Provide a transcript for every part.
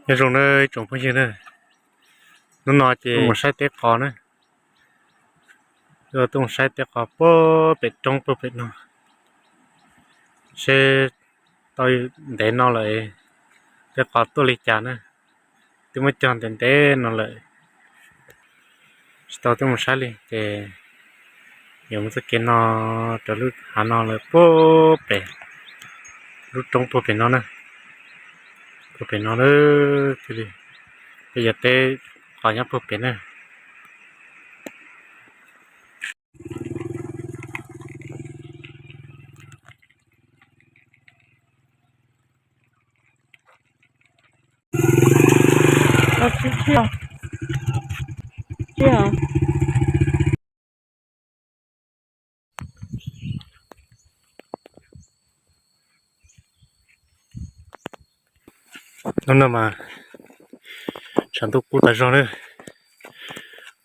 Nyob zoo nawb tsoom phooj ywg na, hnub no ces tuaj mus saib teb qos na, tuaj mus saib teb qos puag pem roob puag pem no, seb tau ntev no lawm teb qos tuaj li cas na, twb muab cog ntev ntev no lawm, tsis tau tuaj mus saib li ces yuav mus txoj kev no rau lub hav no lawm puag pem lub roob puag pem no na, puag pem no thiaj li peb yog teb qos nyob puag pem na. Hnub no mas tshav ntuj kub tas zog na,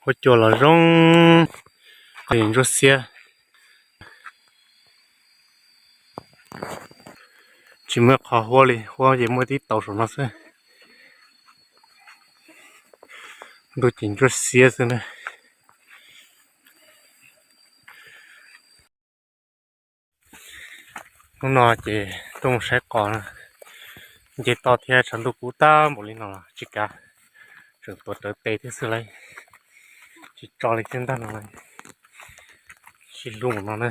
huab cua los zoo, qhov ntsuab xiab, tsis muaj qhov huab li, huab ces muaj tib tauv saum no xwb. Ntuj ces ntsuab xiab xwb na. Hnub no ces tuaj mus saib qos, nce toj thiab tshav ntuj kub tag npaum li no los tsis kav, tseem tuav rawv tes thiab xwb lauj, tsis tso li thiab ntag no, sib hlub mus no na,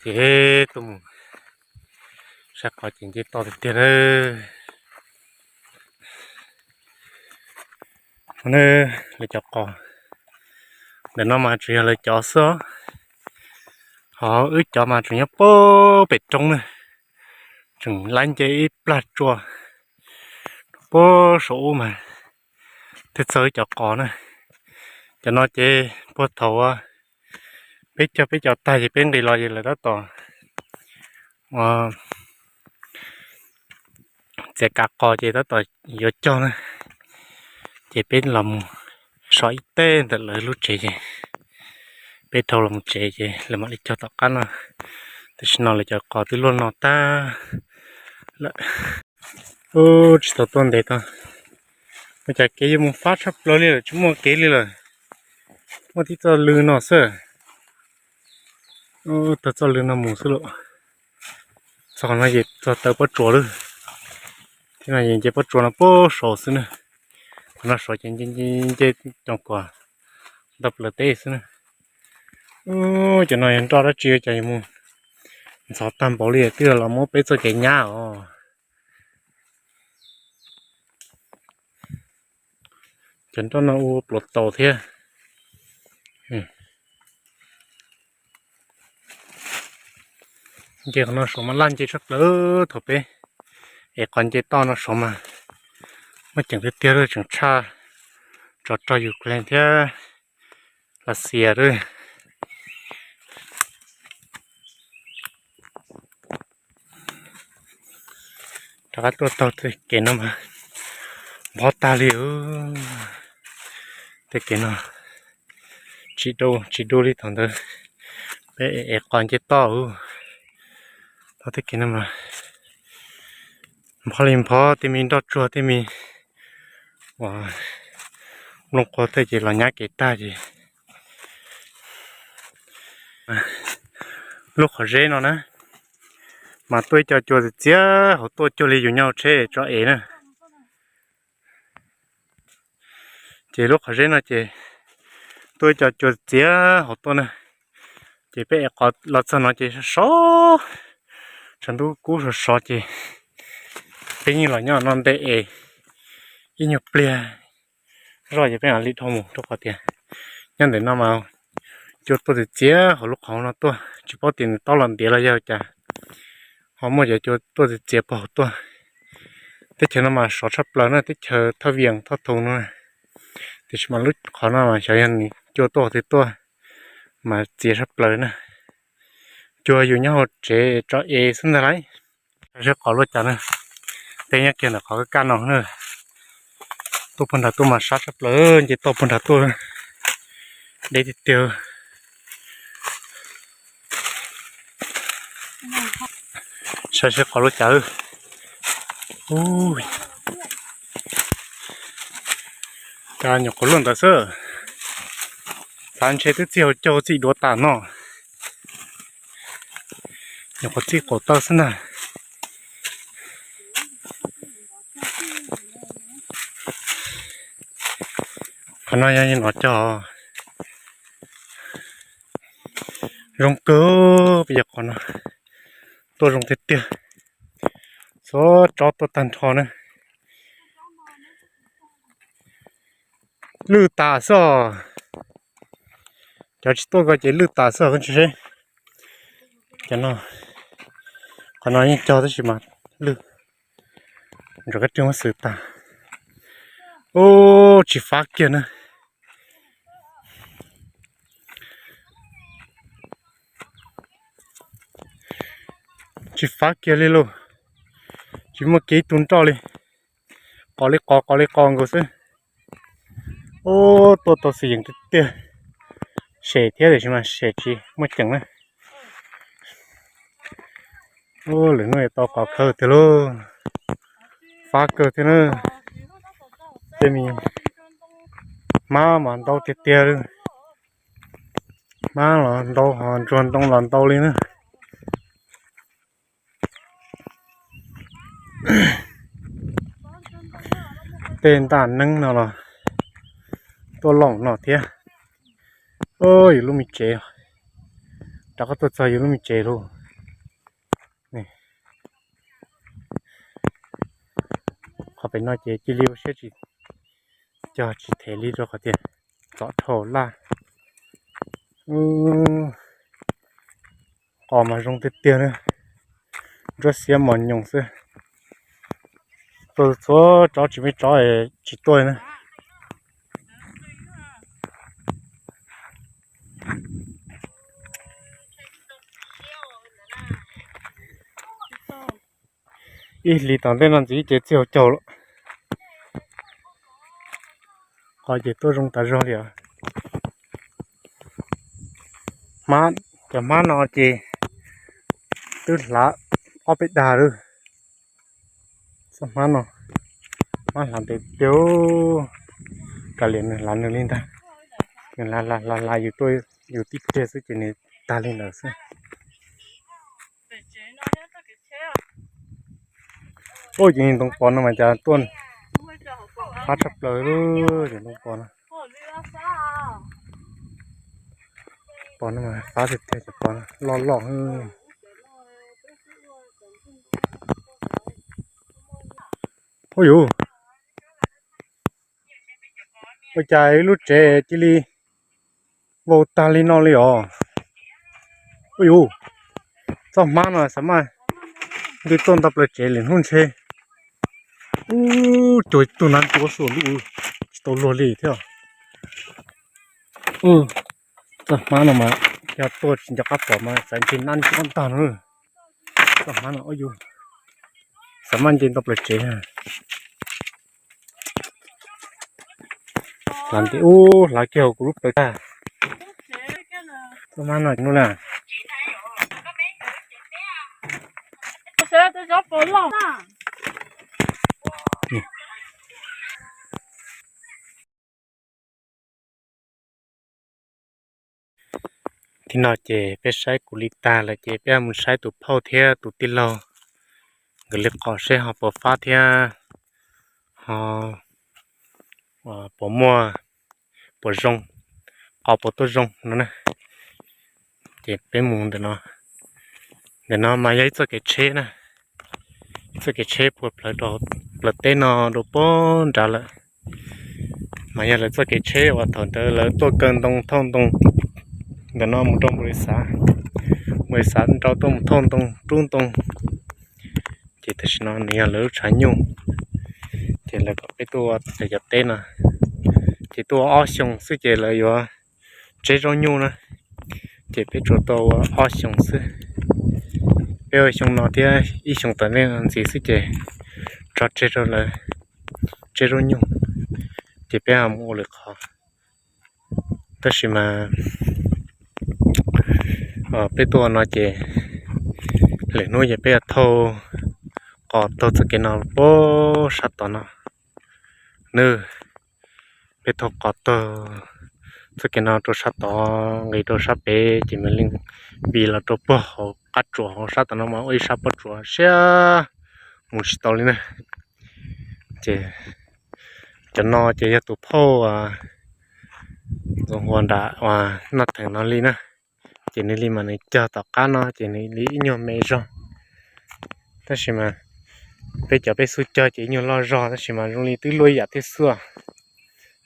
ces tuaj mus saib qos ces nce toj tiag tiag na. Lawv cov qos ntawm no mas tseem yog lawv cov xwb, ho wb cov mas tseem nyob puag pem roob na, tseem laib nce ib plag tsua puag saum ub mas thiaj txog wb cov qos na. Cov no ces puag thaum peb cog peb cov tag ces peb nqis los ces lawv tab tom txiav kav qos ces tab tom yuav cog na, ces peb los mus so ib teg ntawm lawv lub tsev ces peb dhau los mus tsev ces lawv mam li cog tom qab no. Tam sim no lawv cov qos twb luaj no tag lawm. Ub, tsis tau tuaj ntev tag, ua cas kev yuav mus fab tshaj plaws li lawm, tsis muaj kev li lawm, muaj tib txoj lw no xwb. Ub, taug txoj lw no mus xwb lauj. Txog no ces txog taw pob tsuas lawm, thiab no ces nce pob tsuas no puag saud xwb na. Qhov no saud ces nce nce nce coom kuam ntau plaws teb xwb na. Ub, cov no yog nroj dab tsi cas yuav mus ntxhov tag npaum li, twb yog los muab peb txoj kev nyab os. Cov nroj no ua pluav taus thiab. Nce qhov no saud mas laj nce tshaj plaws, thaum peb ev qos nce toj no saud mas muaj ceem tiag tiag, tseem tshaj tsov rog Ukraine thiab Lav Xias lawm. Rov qab tuaj taug tej kev no mas nphob tag li. Tej kev no tsis du, tsis du li thaum ntawd peb ev qos nce toj. Taug tej kev no mas nphob li nphob, tej me nroj tsuag, tej me uas nplooj qhuav tej ces los nyab kev tag ces. Lub qhov zeb no na, mas tuaj ib co cua txias txias hauv tuaj cuag li yus nyob hauv tsheb tso ev na. Ces lub qhov zeb no ces tuaj ib co cua txias hauv tuaj na. Ces peb ev qos los txog no ces sov, tshav ntuj kub sov sov ces peb yeej los nyob no nte es ib nyuag pliag zoj ces peb mam li dhau mus, rau qhov tias nyob ntawm no mas cua tuaj txias txias hauv lub qhov no tuaj, tsis paub tias nws taub los ntiav los yog cas, ho muaj cov cua tuaj txias txias puag hauv tuaj. Teb chaws no mas sov tshaj plaws na, teb chaws Thoj Vias Thoj Thoo no, tiam sis mas lub qhov no mas xyov yog nws cua tuaj qhov twg tuaj mas txias tshaj plaws na. Cua yus nyob hauv tsev tso ev xwb ntag lauj. Saib seb qos luaj cas na. Peb nyob kiag ntawm qhov kaj kaj no na. Tuaj puag nrad tuaj mas sab tshaj plaws, nce toj puag nrad tuaj, deb tiag tiag. Saib seb qos luaj cas. Ub, Cas nyuam qhuav luaj ntawd xwb. Xav ntshe twb txij hauv caug txij duav tas no. Nyuam qhuav txij qaum taw xwb ntag. Qhov no yog no cog. Zoo kawg, peb yog qhov no tuaj zoo tiag tiag. Txhua tsob tuaj tag nrho na. Lwj tas xwb os. Cov tsis tuaj ko ces lwj tas xwb os, koj tsis seb. Cov no, qhov no yeej cog tab sis mas lwj, nrog kab rwg muab xwm tag. Ub, tsis fab kiag na. Tsis fab kiag li lauj. Tsis muaj kiag ib tug nroj li. Qos li qos, qos li qos nkaus xwb. Ub, tuaj tau xwm yeem tiag tiag. Sem thiab tiam sis mas sem tsis muaj ceem na. Ub, lwm hnub yuav tau qos khawb tiag lauj. Fab kawg thiab na. Tej me hmab mas ntau tiag tiag li. Hmab los ntau, ho ntsuag ntoo los ntau li na. Tej ntaj neeb no los tuaj looj no thiab. Yus lub me tsev, rov qab tuaj txog yus lub me tsev lauj. Qhov pem no ces cia li ua siab tsis, cog tsis them li rau qhov tias txom dhau laj. Qos mas zoo tiag tiag na, nruab xiab mos nyoos xwb. Tuaj txhua tsob tsis muaj ib tsob tsis tuaj na. Ib hlis tom ntej no ntxiv ces txij hauv caug lawm. Qos ces tuaj zoo tas zog li os. Hmab, cov hmab no ces twb hlav ob peb dag lawm. Txoj hmab no, hmab hlav ntev tiag. Kav liam nws hlav nws li ntag. Nws hlav hlav hlav hlav yus tuaj, yus tib pliag xwb ces nws tag li ntawd xwb. Ub, cov ntoo pos no mas cas tuaj fab tshaj plaws li, cov ntoo pos no. Pos no mas fab tiag tiag, cov pos no loj loj. Ub yus, ua cas ib lub tsev cia li vau tag li no li os? Ub yus, txoj hmab no xav mas nti tuaj nto plaws tsev lwm hnub ntshe. Ub, cuag ib tug nab ncuav xwb, tsis tau luag li thiab. Txoj hmab no mas yog tuaj tsis nco qab pom mas xav ntshe nab ncuav ntag no. Txoj hmab no ub yus, xav mas nce nto plaws tsev. Hlav ntev ub, hlav kiag hauv kuv lub plawv tag. Txoj hmab no no na. Tib no ces peb saib kuv li tag lawm ces peb mus saib tus phauj thiab tus tij laug nkawd li qos seb ho puas fab thiab ho puas muaj, puas zoo, qos puas tuaj zoo no na. Ces peb mus ntawm no. Ntawm no mas yog ib txoj kev tsheb na, ib txoj kev tsheb puag plawv rau plawv teb no rau pem nrad lawm. Mas yog lawv txoj kev tsheb uas thaum ntawd lawv tuaj kaw ntoo thauj ntoo ntawm no mus rau npus li xav, npus li xav nrau tuaj mus thauj ntoo rub ntoo. Ces tam sim no nws yog lawv lub tshav nyuj, ces lawv kom peb tuaj ua cov teb no, ces tuaj ua ob xyoo xwb ces lawv yuav tseb zaub nyuj na, ces peb tsuas tau ua ob xyoo xwb. Peb ua xyoo no thiab ib xyoo tom ntej no ntxiv xwb ces tso tseg rau lawv tseb zaub nyuj, ces peb ho mus ua lwm qhov. Tab sis mas peb tuaj ua no ces lwm hnub ces peb yuav thauj qos taug txoj kev no pem sab tom no. Nws Peb thauj qos tag txoj kev no rau sab tod, nqis rau sab pem ces mam li vij los rau puag hauv qab tsuas hauv sab tom no mas ua ib sab pob tsuas siab mus tsis tau li na. Ces cov no ces yog tus phauj Ntxoov Hua nram uas Naj Theem no li na. Ces nws li mas nws cog tom qab no ces nws li ib nyuag me zog, tab sis mas peb cov peb xub cog ces ib nyuag loj zog tab sis mas zoo li twb luaj ib yam thiab xwb.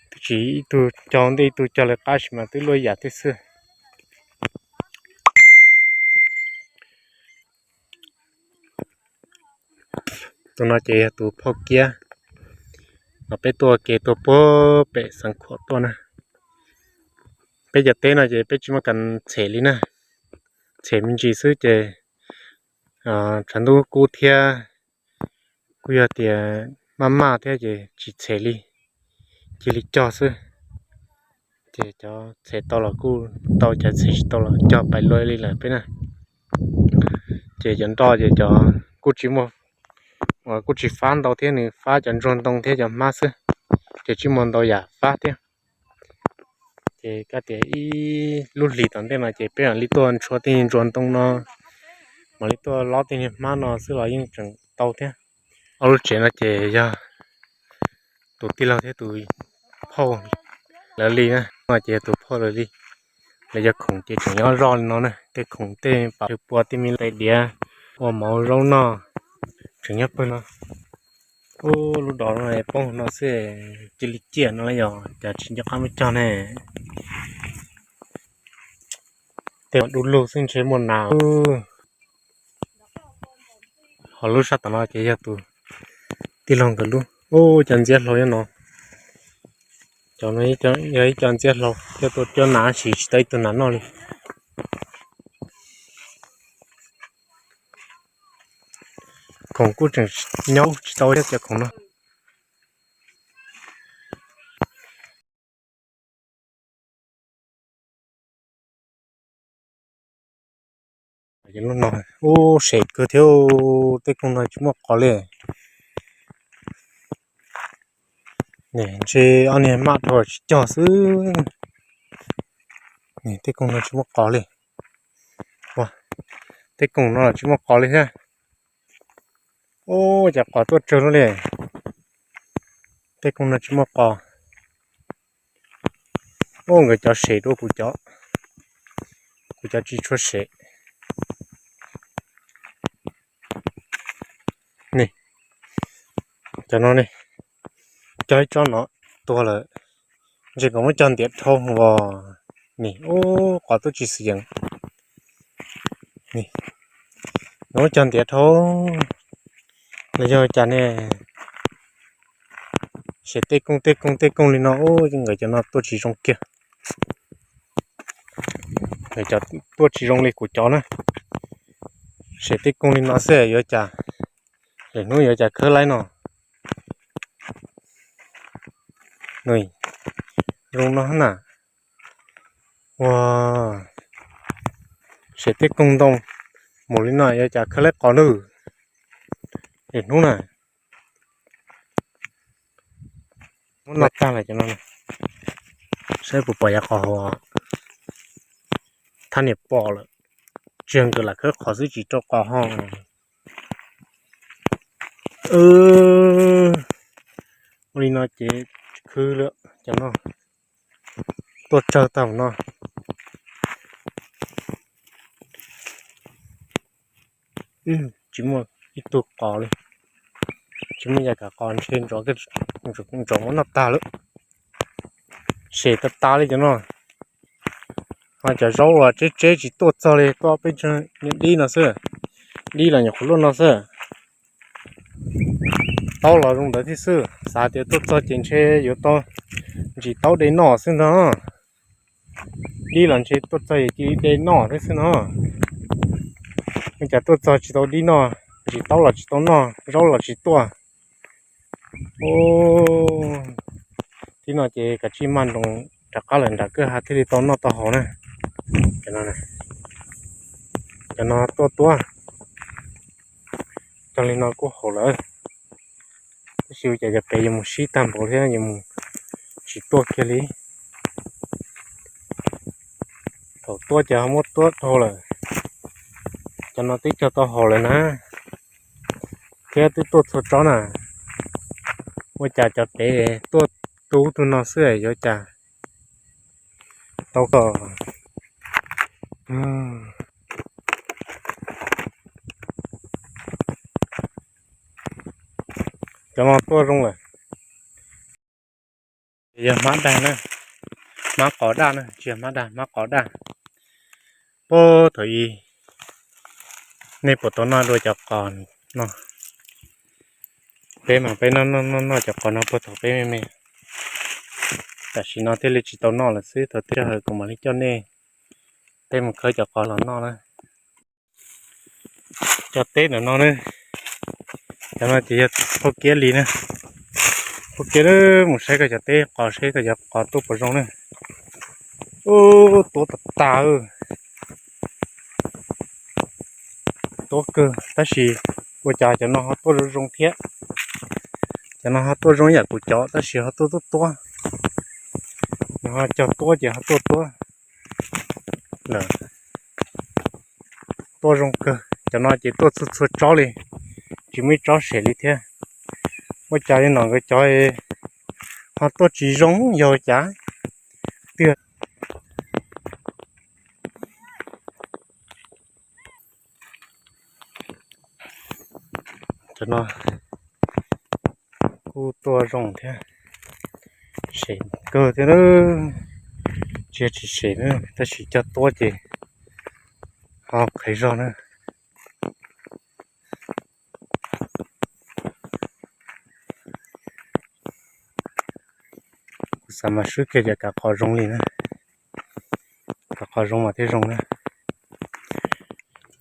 Twb tsis ib tug cog ntej ib tug cog lawv qab sis mas twb luaj ib yam thiab xwb. Tus no ces yog tus phauj Kiab, mas peb tuaj ua ke tuaj puag pem Xeev Khuam tuaj na. Peb cov teb no ces peb tsis muaj kas txhem li na, txhem me ntsis xwb ces tshav ntuj kub thiab kuj yog tias maj maj thiab ces tsis txhem li, cia li cog xwb. Ces cov txhem tau los kuj tau, cov txhem tsis tau los cog pais luaj li lawm peb na. Ces cov nroj ces cov kuj tsis muaj, kuj tsis fab ntau thiab, nws fab cov ntsuag ntoo thiab cov hmab xwb, ces tsis muaj ntau yam fab thiab. Ces koj tias ib lub hlis tom ntej no ces peb mam li tuaj ntshua tej ntsuag ntoo no, mam li tuaj lob tej niag hmab no xwb los yeej tseem tau thiab. Ob lub tsev no ces yog tus tij laug thiab tus phauj lawv li na, no ces yog tus phauj lawv li. Lawv cov khoom ces tseem nyob zoj li no na, tej khoom tej pam tsw pua tej me tais diav ua mov zaub noj tseem nyob pawg no. Ub, lub dos no poob no xwb, cia li ciaj no yog cas tsis nco qab muab cog ne. Tej dub lug xwb ntshe muaj nas. Ho lub sab tom no ces yog tus tij laug nkawd lub. Ub, cov ntxiab hlau nyob no. Cov no yog ib co ntxiab hlau thiab, tuaj cuab nas tab sis tsis tau ib tug nas noj li. Khoom kuj tseem nyob tsis tau thiab cov khoom no. Ub, sem kawg thiab, tej koog no tsis muaj qos li. Ntshe ob niag maj dhau tsis cog xwb. Tej koog no tsis muaj qos li. Tej koog no tsis muaj qos li thiab. Ub, cov qos tuaj tsawg lub li. Tej koog no tsis muaj qos. Ub, nkawd cov sem dua kuv cov, kuv cov tsis tshua sem. Ni, cov no ne, cog ib tsob no tuag lawm, ntshe kom muab cog ntiav dhau os. Ni, ub, qos tuaj tsis xwm yees. Ni, kom muab cog ntiav dhau, los yog cas ne? Sem tej koog tej koog tej koog li no, ub, nkawd cov no tuaj tsis zoo kiag. Nkawd cov tuaj tsis zoo li kuv cov na. Sem tej koog li no xwb yuav cas, lwm hnub yuav cas khawb laib no. Zoo no na. Ua, sem tej koog ntoo mus li no yuav cas khawb laib qos nawb. Lwm hnub na. Muab noj tag lawm cov no, saib puas pom yav qos hauv. Thab niam pom lawm, tsis yog nkawd lam khawb qhov xwb tsis rau qos ho. Ua li no ces khwb lawm cov no, tuaj tsawg tag no. Tsis muaj ib tug qos li, tsis muaj yam kam qos ntshe ntsoov muab noj tag lawm. Sem tas tas li cov no. Ho cov zaub los tseb tseb tsis tuaj txog li, tuaj peb tsawg niag dib no xwb. Dib los nyuam qhuav luaj no xwb. Taub los zoo ntawd thiab xwb, xav tias tuaj txog ces ntshe yuav tau ntsis taub de noj xwb ntag. Dib los ntshe tuaj txog ces cia li de noj thiab xwb no. Ua cas tuaj txog tsis tau dib noj, ntsis taub los tsis tau noj, zaub los tsis tuaj. Thib no ces kav tsij maj nroos rov qab lawm nram kwj ha thiaj li tau noj tau haus na. Cov no tuaj tuaj, cog li no kuj haum lawm. Tab sis ua cas cov pem yuav mus sib tag npaum thiab, yuav mus tsis tuaj kiag li. Thaum tuaj ces ho muab tuab dhau lawm. Cov no twb cog tau haus lawm na, thiab twb tuaj txhua tsob na. Ua cas cov pem tuaj tub tug no xwb yuav cas tau kom. Cov no tuaj zoo lawm. Yog hmab dag na, hmab qos daj na, tsis yog hmab dag, hmab qos daj. Puag thaum ub nej puas tau noj dua cov qos no? Peb mas peb noj noj noj noj cov qos no puag thaum peb me me. Tam sim no thiaj li tsis tau noj lawm xwb, thaum twg sij hawm kuv mam li coj nej peb mus khawb cov qos los noj na. Cov teb ntawm no na, cov no ces yog phauj Kiab li na. Phauj Kiab, mus saib koj cov teb qos seb koj cov qos tuaj puas zoo na. Ub, tuab tas tas, tuab kawg tab sis ua cas cov no ho tuaj zoo zoo thiab. Cov no ho tuaj zoo yam kuv cov tab sis ho tuaj tuab tuab. Nws ho cog tuab ces ho tuaj tuab lawm. Tuaj zoo kawg, cov no ces tuaj txhua txhua tsob li, tsis muaj ib tsob sem li thiab. Ua cas li no nkawd cov ho tuaj tsis zoo yog cas? Twb Cov no kuj tuaj zoo thiab, sem kawg thiab na. Tsis yog tsis sem na, tab sis cog tuab ces ho qhev zog na. Kuv xav mas swb kiag cov kav qos zoo li na. Kav qos zoo mas thiaj zoo na.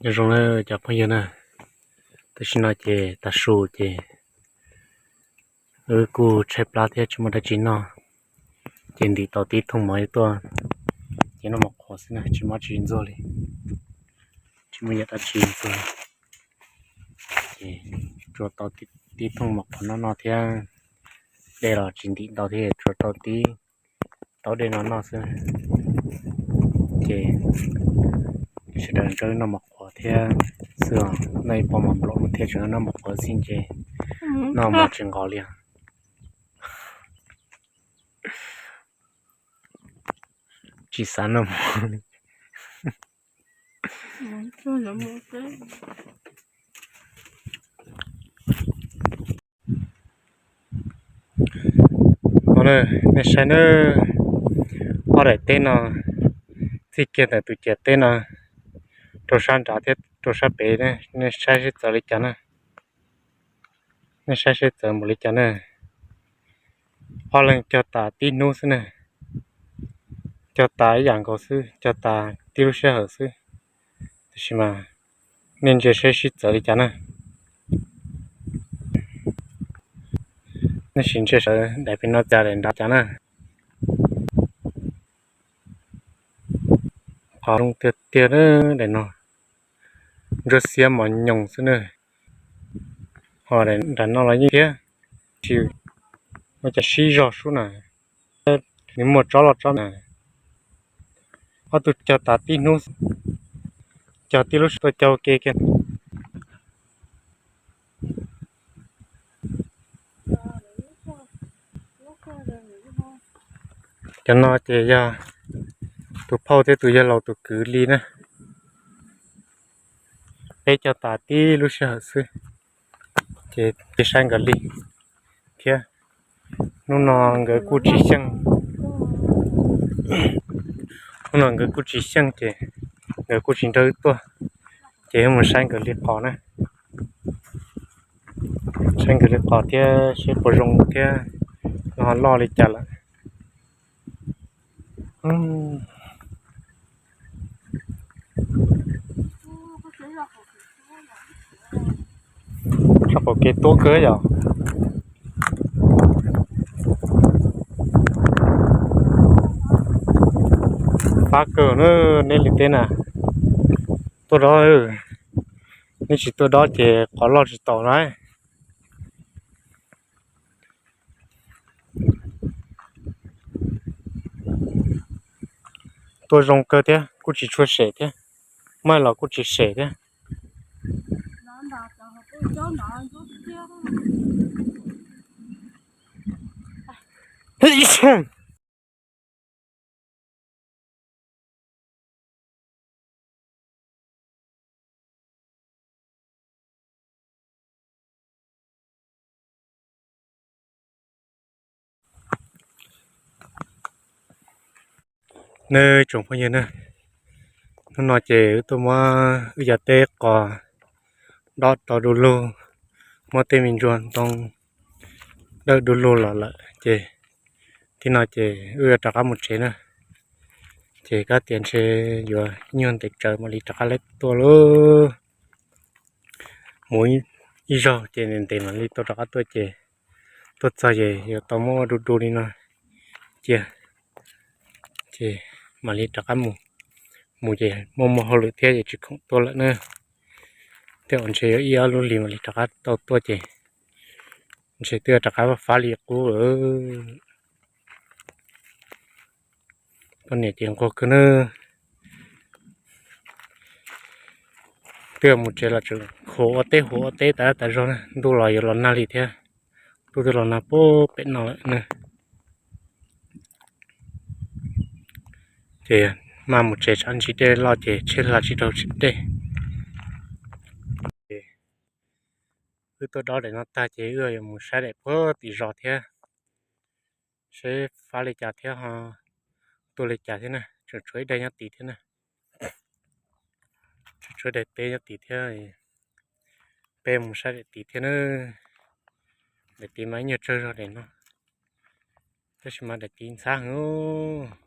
Nyob zoo na cov phooj ywg na, tam sim no ces tav su ces wb kuj tshaib plab thiab tsis muaj dab tsi noj, ces ntim tau tib thooj mov tuaj ces noj mov qhuav xwb na, tsis muaj dab tsi ntxuag li, tsis muaj yam dab tsi ntxuag li. Ces tsuas tau tib thooj mov qhuav noj noj thiab, dej los tsis ntim ntau thiab, tsuas tau tib taub dej no noj xwb. Ces sawv daws nrog noj mov qhuav thiab xwb os, noj ib pob mov nplaum thiab tseem noj mov qhuav xwb ces noj mov tsis nqos li. Tsis xav noj mov li. Nej saib na, ob daim teb no txij kiag ntawm tus ciam teb no rau sab nrad thiab rau sab pem, nej saib sib txawv li cas na. Nej saib sib txawv npaum li cas na. Ob leeg cog tas tib hnub xwb na, cog tas ib yam nkaus xwb, cog tas tib lub sij hawm xwb, tiam sis mas nej ntsia saib sib txawv li cas na. Nej sim ntsia sawv daim pem no txog daim nrad cas na. Qhov zoo tiag tiag daim no, ntsuab xiab mos nyoos xwb na. Ho nram no los yeej thiab, tsis ua cas sib zog sub na, nws muaj tsob loj tsob na. Ob tug cog tas tib hnub, cog tib lub sij hawm tuaj cog ua ke kiag. Cov no ces yog tus phauj thiab tus yawg laus tus kwv li na. Peb cog tas tib lub sij hawm xwb, ces cia saib nkawd li thiab. Hnub no nkawd kuj tsis xyeej, hnub no nkawd kuj tsis xyeej ces nkawd kuj tsis nrog wb tuaj, ces wb mus saib nkawd li qos na. Saib nkawd li qos thiab seb puas zoo thiab, ho loj li cas lawm. Tso qaum kev tuab kawg yom. Fab kawg na, neb li teb na. Tuaj dob, neb tsis tuaj dob ces qos loj tsis tau na. Ua zoo kawg thiab, kuj tsis tshua sem thiab, muaj los kuj tsis sem thiab. Neb tsoom phooj ywg na, hnub no ces wb tuaj muab wb cov teb qos dob rau du lug, muab tej me ntsuag ntoo dawb du lug los lawm ces, tib no ces wb yuav rov qab mus tsev na. Ces kab tias ntshe yuav ib nyuag ntev tsawv mam li rov qab leb tuaj lauj. Mus ib zaug ces ntev ntev mam li tau rov qab tuaj ces, tuaj txog ces yuav tau muab ua du du li no cia, ces mam li rov qab mus. Mus ces muaj muaj hauj lwm thiab ces tsis khoom tuaj lawm na. Tej zaum ntshe yuav ib ob lub hlis mam li rov qab tau tuaj ces ntshe twb rov qab fab li qub. Poj niam ces nquag kawg na. Twb mus tsev los tseem huv ua teb huv ua teb tas tas zog na, ntuj los yuav los nag li thiab. Ntuj twb los nag puag pem no lawm na. Ces maj mus tsev tsam ntsib dej loj ces tsheb hla tsis dhau tsev dej. Wb tuaj dob daim no tag ces wb yuav mus saib daim puag tim zos thiab, seb fab li cas thiab ho tuaj li cas thiab na. Tseem tshuav ib daim nyob tid thiab na. Tseem tshuav ib daim teb nyob tid thiab. Peb mus saib daim tid thiab na. Daim tid mas ib nyuag tsawg zog daim no, tab sis mas daim tid ntxhab heev.